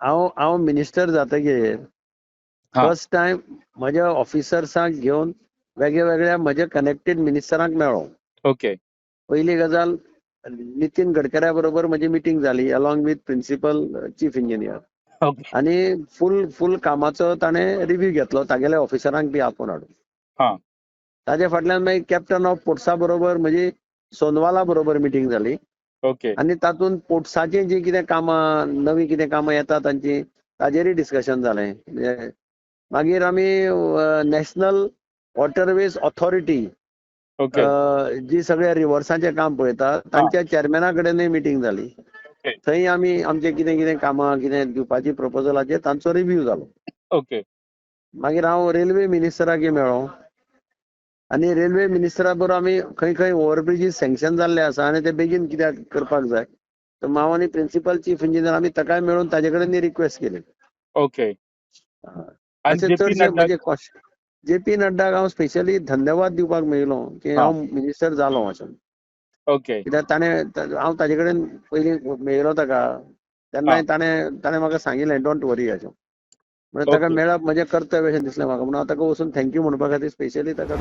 हांव हांव मिनिस्टर जातकीर फर्स्ट टायम म्हज्या ऑफिसर्सांक घेवन वेगळ्या वेगळ्या म्हज्या कनेक्टेड मिनिस्टरांक मेळ्ळो. ओके. पयली गजाल, नितीन गडकऱ्या बरोबर म्हजी मिटींग जाली along with principal chief engineer. आनी फूल फूल कामाचो ताणें रिव्यू घेतलो तागेल्या ऑफिसरांक बी आपोवन हाडून. ताजे फाटल्यान मागीर कॅप्टन ऑफ पोर्ट्सा बरोबर म्हजी सोनवाला बरोबर मिटींग जाली. ओके. आनी तातूंत पोर्ट्साची जी कितें कामां, नवी कितें कामां येता तांची, ताजेरय डिस्कशन जालें. मागीर आमी नॅशनल वॉटरवेज ऑथॉरिटी जी सगळ्या रिवर्साचें काम पळयता तांच्या चॅरमॅना कडेनय मिटींग जाली. थंय आमी आमचे कितें कितें कामां कितें दिवपाची प्रपोजलाचेर तांचो रिव्यू जालो. ओके. मागीर हांव रेल्वे मिनिस्टराक मेळ्ळो आनी रेल्वे मिनिस्टरा बरोबर आमी खंय खंय ओव्हरब्रिजीस सँक्शन जाल्ले आसा आनी ते बेगीन कित्याक करपाक जाय, तर हांव आनी प्रिन्सिपल चीफ इंजिनियर आमी ताकाय मेळून ताजे कडेन रिक्वेस्ट केली. ओके. अशें चडशे म्हणजे जे पी नड्डाक हांव स्पेशली धन्यवाद दिवपाक मेळिल्लो की हांव मिनिस्टर जालो अशें. ओके. कित्याक ताणें, हांव ताजे कडेन पयलीं मेळिल्लो ताका तेन्नाय ताणें ताणें म्हाका सांगिल्लें don't वरी अशें. म्हणून ताका मेळप म्हजें कर्तव्य अशें दिसलें म्हाका, म्हणून हांव ताका वचून thank you म्हणपा खातीर स्पेशली ताका.